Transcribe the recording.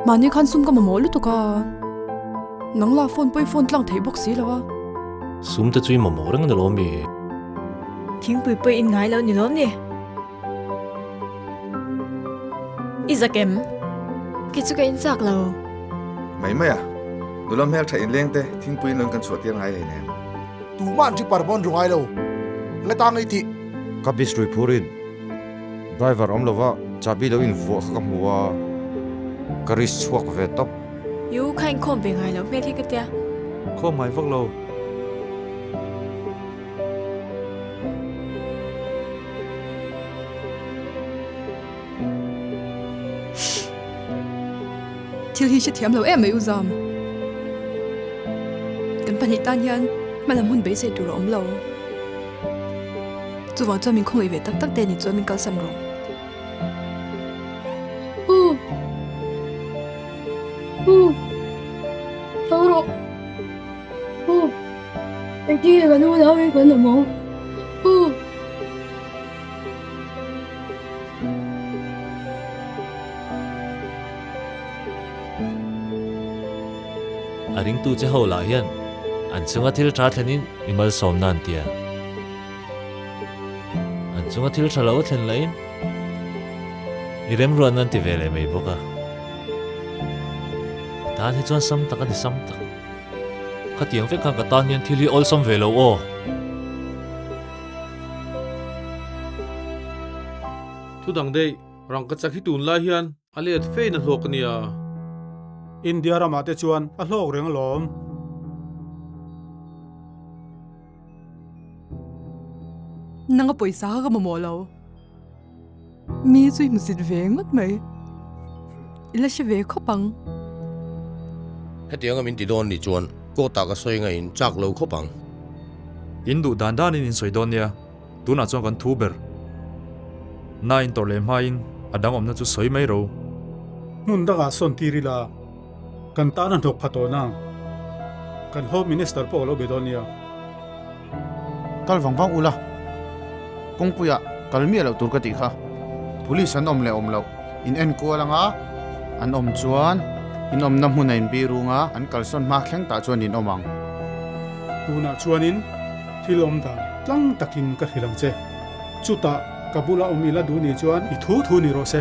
Mahni khan sum ka mamawh lutuk a, nang lah phone pawh i phone tlang theih bawk si lo a. Sum te chu i mamawh reng a ni lawm mi? Thingpui pawh in ngai lo ni lawm ni? I zak em? Kei chu ka in chak lo. Mai mai a, nula hmeltha inleng te thingpui in rawn kan chhuah tir ngai hleinem. Tumah an tripper pawn ru ngai lo. La tang ei tih. Ka bis rui phurin driver awm lova chahbi lo invuah kha ka hmu a, ka risk chhuak ve tawp. Yu kha inkhawm ve ngai lo hmel hi ka tia. Khawm ngai vak lo. Thil hi hrethiam lo em mai u Zam. Kan pahnih tan hian hmalam hun beisei tur a awm lo. Chuvang chuan min khawngaih ve tak tak te ni chuan min kalsan rawh. U. U. Tho rawh. U. Engtin nge kan unau hi kan awm ang? U. A ringtu che ho lah hian an chunga thil tha thlenin i malsawmna an tia. An chunga thil tha lo thlen lahin i remruatna an ti ve leh mai bawk a. Tan hi chuan sam tak a ni sam tak. Khatiang vek khan ka tan hian thil hi awlsam ve lo aw. Thu dang daih, rangkachak hi tunlai hian a let fein a hlawk a nia. India ramah te chuan a hlawk reng alawm. Nang a pawisa kha ka mamawh lo. Mi chu i hmusit ve ngawt mai. I la hre ve khawp ang. Hetianga min ti dawn nih chuan kawtah ka sawi ngaiin chak lo khawp ang. In duh dan danin in sawi dawn nia, tunah chuan kan thu ber. Na in tawrh leh hmain a dang awmna chu sawi mai ro. Hmun dangah sawn tir ila, kan tan a hnawk pha tawh nang. Kan Home Minister pawh a lo be dawn nia. Kal vang vang ula, kawngpuiah kal miah loh tur ka tih kha. Police an awm leh awm loh in enkual anga an awm chuan in awmna hmun a inbih rung a, an kalsawn hma thleng tah chuan in awm ang. Tunah chuanin thil awm dan tlang takin ka hrilh ang che. Chutah ka bula awm ila duh nih chuan i thu thu ni rawh se.